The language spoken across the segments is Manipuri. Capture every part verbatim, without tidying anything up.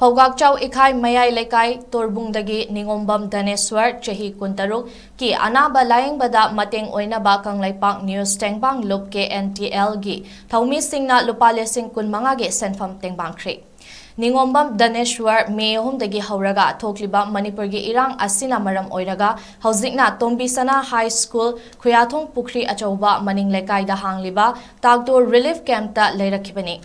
ꯐꯧꯒꯥꯛꯆꯥꯎ ꯏꯈꯥꯏ ꯃꯌꯥꯏ ꯂꯩꯀꯥꯏ ꯇꯣꯔꯕꯨꯡꯗꯒꯤ ꯅꯤꯉꯣꯝꯕꯝ ꯙꯅꯦꯁ꯭ꯋꯔ, ꯆꯍꯤ ꯀꯨꯟꯇꯔꯨꯛ, ꯀꯤ ꯑꯅꯥꯕ ꯂꯥꯌꯦꯡꯕꯗ ꯃꯇꯦꯡ ꯑꯣꯏꯅꯕ ꯀꯪꯂꯩꯄꯥꯛ ꯅ꯭ꯌꯨꯁ ꯇꯦꯡꯕꯥꯡ ꯂꯨꯞ ꯀꯦ ꯑꯦꯟ ꯇꯤ ꯑꯦꯜꯒꯤ ꯊꯧꯃꯤꯁꯤꯡꯅ ꯂꯨꯄꯥ ꯂꯤꯁꯤꯡ ꯀꯨꯟꯃꯉꯥꯒꯤ ꯁꯦꯟꯐꯝ ꯇꯦꯡꯕꯥꯡꯈ꯭ꯔꯦ꯫ ꯅꯤꯉꯣꯝꯕꯝ ꯙꯅꯦꯁ꯭ꯋꯔ ꯃꯦ ꯑꯍꯨꯝꯗꯒꯤ ꯍꯧꯔꯒ ꯊꯣꯛꯂꯤꯕ ꯃꯅꯤꯄꯨꯔꯒꯤ ꯏꯔꯥꯡ ꯑꯁꯤꯅ ꯃꯔꯝ ꯑꯣꯏꯔꯒ ꯍꯧꯖꯤꯛꯅ ꯇꯣꯝꯕꯤꯁꯅꯥ ꯍꯥꯏ ꯁ꯭ꯀꯨꯜ, ꯈꯨꯌꯥꯊꯣꯡ ꯄꯨꯈ꯭ꯔꯤ ꯑꯆꯧꯕ ꯃꯅꯤꯡ ꯂꯩꯀꯥꯏꯗ ꯍꯥꯡꯂꯤꯕ ꯇꯥꯛꯇꯣ ꯔꯤꯂꯤꯐ ꯀꯦꯝꯞꯇ ꯂꯩꯔꯛꯈꯤꯕꯅꯤ꯫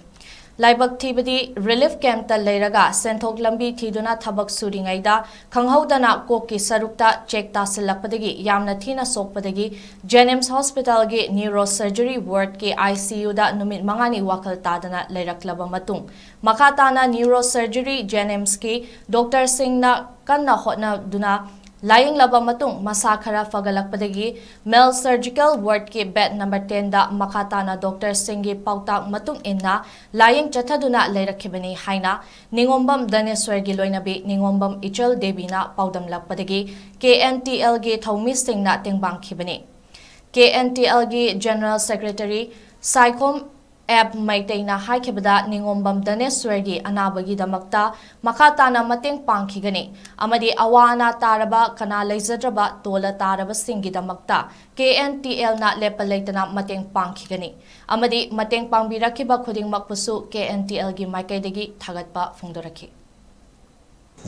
ꯂꯥꯏꯕꯛ ꯊꯤꯕꯗꯤ, ꯔꯤꯂꯤꯐ ꯀꯦꯝꯞꯇ ꯂꯩꯔꯒ ꯁꯦꯟꯊꯣꯛ ꯂꯝꯕꯤ ꯊꯤꯗꯨꯅ ꯊꯕꯛ ꯁꯨꯔꯤꯉꯩꯗ ꯈꯪꯍꯧꯗꯅ ꯀꯣꯛꯀꯤ ꯁꯔꯨꯛꯇ ꯆꯦꯛ ꯇꯥꯁꯤꯜꯂꯛꯄꯗꯒꯤ ꯌꯥꯝꯅ ꯊꯤꯅ ꯁꯣꯛꯄꯗꯒꯤ ꯖꯦꯅꯤꯝꯁ ꯍꯣꯁꯄꯤꯇꯥꯜꯒꯤ ꯅ꯭ꯌꯨꯔꯣ ꯁꯔꯖꯔꯤ ꯋꯥꯔꯗꯀꯤ ꯑꯥꯏ ꯁꯤ ꯌꯨꯗ ꯅꯨꯃꯤꯠ ꯃꯉꯥꯅꯤ ꯋꯥꯈꯜ ꯇꯥꯗꯅ ꯂꯩꯔꯛꯂꯕ ꯃꯇꯨꯡ, ꯃꯈꯥ ꯇꯥꯅ ꯅ꯭ꯌꯨꯔꯣ ꯁꯔꯖꯔꯤ ꯖꯦꯅꯤꯝꯁꯀꯤ ꯗꯣꯛꯇꯔꯁꯤꯡꯅ ꯀꯟꯅ ꯍꯣꯠꯅꯗꯨꯅ ꯂꯥꯌꯦꯡꯂꯕ ꯃꯇꯨꯡ ꯃꯁꯥ ꯈꯔ ꯐꯒꯠꯂꯛꯄꯗꯒꯤ ꯃꯦꯜ ꯁꯔꯖꯤꯀꯦꯜ ꯋꯥꯔꯗꯀꯤ ꯕꯦꯗ ꯅꯝꯕꯔ ꯇꯦꯟꯗ ꯃꯈꯥ ꯇꯥꯅ ꯗꯣꯛꯇꯔꯁꯤꯡꯒꯤ ꯄꯥꯎꯇꯥꯛ ꯃꯇꯨꯡ ꯏꯟꯅ ꯂꯥꯌꯦꯡ ꯆꯠꯊꯗꯨꯅ ꯂꯩꯔꯛꯈꯤꯕꯅꯤ ꯍꯥꯏꯅ ꯅꯤꯉꯣꯝꯕꯝ ꯙꯅꯦꯁ꯭ꯋꯔꯒꯤ ꯂꯣꯏꯅꯕꯤ ꯅꯤꯉꯣꯝꯕꯝ ꯏꯆꯜ ꯗꯦꯕꯤꯅ ꯄꯥꯎꯗꯝꯂꯛꯄꯗꯒꯤ ꯀꯦ ꯑꯦꯟ ꯇꯤ ꯑꯦꯜꯒꯤ ꯊꯧꯃꯤꯁꯤꯡꯅ ꯇꯦꯡꯕꯥꯡꯈꯤꯕꯅꯤ꯫ ꯀꯦ ꯑꯦꯟ ꯇꯤ ꯑꯦꯜꯒꯤ ꯖꯦꯅꯔꯦꯜ ꯁꯦꯀ꯭ꯔꯦꯇꯔꯤ ꯁꯥꯏꯈꯣꯝ ꯑꯦꯞ ꯃꯩꯇꯩꯅ ꯍꯥꯏꯈꯤꯕꯗ, ꯅꯤꯉꯣꯝꯕꯝ ꯙꯅꯦꯁ꯭ꯋꯔꯒꯤ ꯑꯅꯥꯕꯒꯤꯗꯃꯛꯇ ꯃꯈꯥ ꯇꯥꯅ ꯃꯇꯦꯡ ꯄꯥꯡꯈꯤꯒꯅꯤ ꯑꯃꯗꯤ ꯑꯋꯥ ꯑꯅꯥ ꯇꯥꯔꯕ, ꯀꯅꯥ ꯂꯩꯖꯗ꯭ꯔꯕ, ꯇꯣꯜꯂ ꯇꯥꯔꯕꯁꯤꯡꯒꯤꯗꯃꯛꯇ ꯀꯦ ꯑꯦꯟ ꯇꯤ ꯑꯦꯜꯅ ꯂꯦꯞꯄ ꯂꯩꯇꯅ ꯃꯇꯦꯡ ꯄꯥꯡꯈꯤꯒꯅꯤ ꯑꯃꯗꯤ ꯃꯇꯦꯡ ꯄꯥꯡꯕꯤꯔꯛꯈꯤꯕ ꯈꯨꯗꯤꯡꯃꯛꯄꯨꯁꯨ ꯀꯦ ꯑꯦꯟ ꯇꯤ ꯑꯦꯜꯒꯤ ꯃꯥꯏꯀꯩꯗꯒꯤ ꯊꯥꯒꯠꯄ ꯐꯣꯡꯗꯣꯔꯛꯈꯤ꯫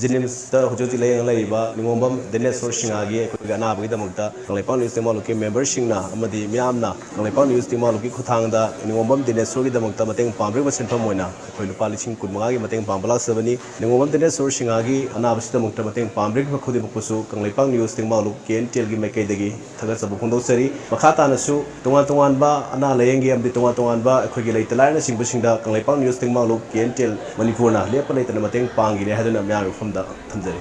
ꯖꯦꯅꯤꯝꯁꯇ ꯍꯧꯖꯤꯛ ꯍꯧꯖꯤꯛ ꯂꯥꯌꯦꯡ ꯂꯩꯔꯤꯕ ꯅꯤꯉꯣꯝꯕꯝ ꯙꯅꯦꯁ꯭ꯋꯔ ꯁꯤꯡꯍꯒꯤ ꯑꯩꯈꯣꯏꯒꯤ ꯑꯅꯥꯕꯒꯤꯗꯃꯛꯇ ꯀꯪꯂꯩꯄꯥꯛ ꯅ꯭ꯌꯨꯁ ꯇꯦꯡꯕꯥꯡꯂꯨꯞꯀꯤ ꯃꯦꯝꯕꯔꯁꯤꯡꯅ ꯑꯃꯗꯤ ꯃꯤꯌꯥꯝꯅ ꯀꯪꯂꯩꯄꯥꯛ ꯅ꯭ꯌꯨꯁ ꯇꯦꯡꯕꯥꯡꯂꯨꯞꯀꯤ ꯈꯨꯠꯊꯥꯡꯗ ꯅꯤꯉꯣꯝꯕꯝ ꯙꯅꯦꯁ꯭ꯋꯔꯒꯤꯗꯃꯛꯇ ꯃꯇꯦꯡ ꯄꯥꯡꯕꯤꯔꯤꯕ ꯁꯦꯟꯐꯝ ꯑꯣꯏꯅ ꯑꯩꯈꯣꯏ ꯂꯨꯄꯥ ꯂꯤꯁꯤꯡ ꯀꯨꯟꯃꯉꯥꯒꯤ ꯃꯇꯦꯡ ꯄꯥꯡꯕ ꯂꯥꯛꯆꯕꯅꯤ꯫ ꯅꯤꯉꯣꯝꯕꯝ ꯙꯅꯦꯁ꯭ꯋꯔ ꯁꯤꯡꯍꯒꯤ ꯑꯅꯥꯕꯁꯤꯗꯃꯛꯇ ꯃꯇꯦꯡ ꯄꯥꯡꯕꯤꯔꯤꯕ ꯈꯨꯗꯤꯡꯃꯛꯄꯨꯁꯨ ꯀꯪꯂꯩꯄꯥꯛ ꯅ꯭ꯌꯨꯁ ꯇꯦꯡꯕꯥꯡꯂꯨꯞ ꯀꯦ ꯑꯦꯟ ꯇꯤ ꯑꯦꯜꯒꯤ ꯃꯥꯏꯀꯩꯗꯒꯤ ꯊꯥꯒꯠꯆꯕ ꯐꯣꯡꯗꯣꯛꯆꯔꯤ꯫ ꯃꯈꯥ ꯇꯥꯅꯁꯨ ꯇꯣꯉꯥꯟ ꯇꯣꯉꯥꯟꯕ ꯑꯅꯥ ꯂꯥꯌꯦꯡꯒꯤ ꯑꯃꯗꯤ ꯇꯣꯉꯥꯟ ꯇꯣꯉꯥꯟꯕ ꯑꯩꯈꯣꯏꯒꯤ ꯂꯩꯇ ꯂꯥꯏꯔꯅꯆꯤꯡꯕꯁꯤꯡꯗ ꯀꯪꯂꯩꯄꯥꯛ ꯅ꯭ꯌꯨꯁ ꯇꯦꯡꯕꯥꯡꯂꯨꯞ ꯀꯦ ꯑꯦꯟ ꯇꯤ ꯑꯦꯜ ꯃꯅꯤꯄꯨꯔꯅ ꯂꯦꯞꯄ ꯂꯩꯇꯅ ꯃꯇꯦꯡ ꯄꯥꯡꯒꯅꯤ ꯍꯥꯏꯗꯨꯅ ꯃꯤꯌꯥꯝꯒꯤ ꯃꯐꯝꯗ ꯊꯝꯖꯔꯤ꯫